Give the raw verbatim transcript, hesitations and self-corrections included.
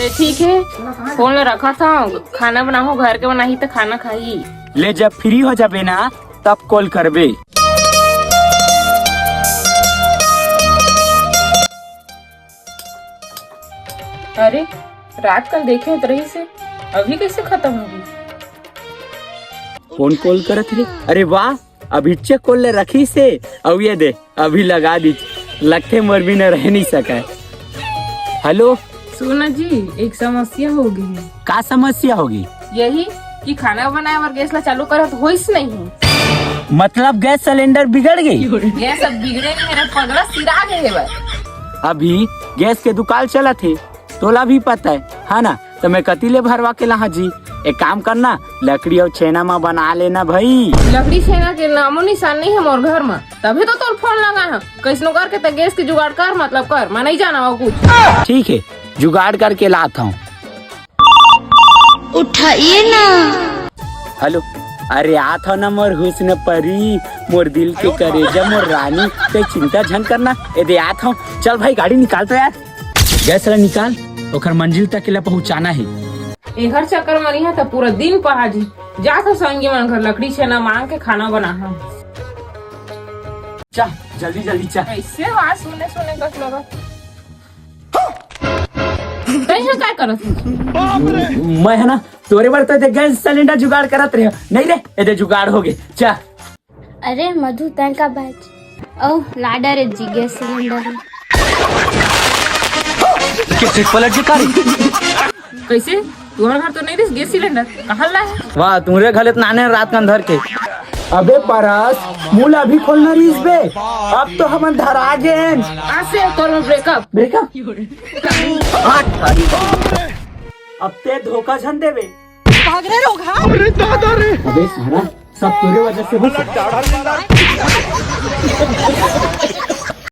ठीक हे, फोन ला रखत हव, खाना बनाहूं, घर के बनाही त खाना खाही। ले, जब फ्री हो जाबे ना, तब कॉल करबे। अरे, रात कन देखे त रहिस हे, अभी कइसे खतम होगे? फोन कॉल करत हे। अरे वाह, अभी चेक कॉल ले रखिस हे, अउ ये दे, अभी लगा दीस, लगथे मोर बिना रह नइ सकय। हेलो। सुन ना जी, एक समस्या होगे हे। का समस्या होगे? यही कि खाना बनाए बर गैस ला चालू करत होइस नहीं। मतलब गैस सिलेंडर बिगड़ गे? गैस अब बिगड़े नहीं हे रे पगला, सिरा गे हे बस। अभी गैस के दुकाल चलत हे, तोला भी पता हे, हे ना? त मैं कति ले भरवा के लाहूं जी। एक काम करना, लकड़ी अउ छेना म बना लेना भई। लकड़ी छेना के नामो निशान नहीं हे मोर घर म, तभे तो तोर फोन लगाए हंव। कइसनो करके त गैस के जुगाड़ कर, मतलब कर, मैं नहीं जानव कुछ। ठीक हे, जुगाड़ करके लात हंव। उठाइए ना। हेलो। अरे आत हंव ना मोर हुस्न परी, मोर दिल के करेजा, मोर रानी, तैं चिंता झन करना। ए दे आत हंव। चल भाई गाड़ी निकाल तो यार। गैस ला निकाल, ओकर मंजिल तक ला पहुंचाना हे। एकर चक्कर म रिहा त पूरा दिन पहा जी। जात हंव संगी मन घर लकड़ी छेना मांग के खाना बनाहूं। जा, जल्दी जल्दी जा। कइसे आवाज सुने सुने कस लगत। तैं ह काय करत हस? मैं ह ना, तोरे बर तो ए दे गैस सिलेंडर जुगाड़ करत रहेंव। नहीं रे, ए दे जुगाड़ होगे। जा। अरे मधु, तैं का बाच? अउ लाडर हे जी गैस सिलेंडर। के फिट पलट जे का रे? कइसे? तुंहर घर तो नहीं रहिस गैस सिलेंडर, कहां लाए? वाह, तुंहरे घले त नाने रात कन धर के। अबे परस, मुंह ला अभी खोलना रहिस बे। अब तो हमन धरा गेन। आज से तोर ब्रेकअप। ब्रेकअप? अब तैं धोखा झन देबे। भाग रे रोगहा। अबे सारा, सब तोरे वजह से हो सकता।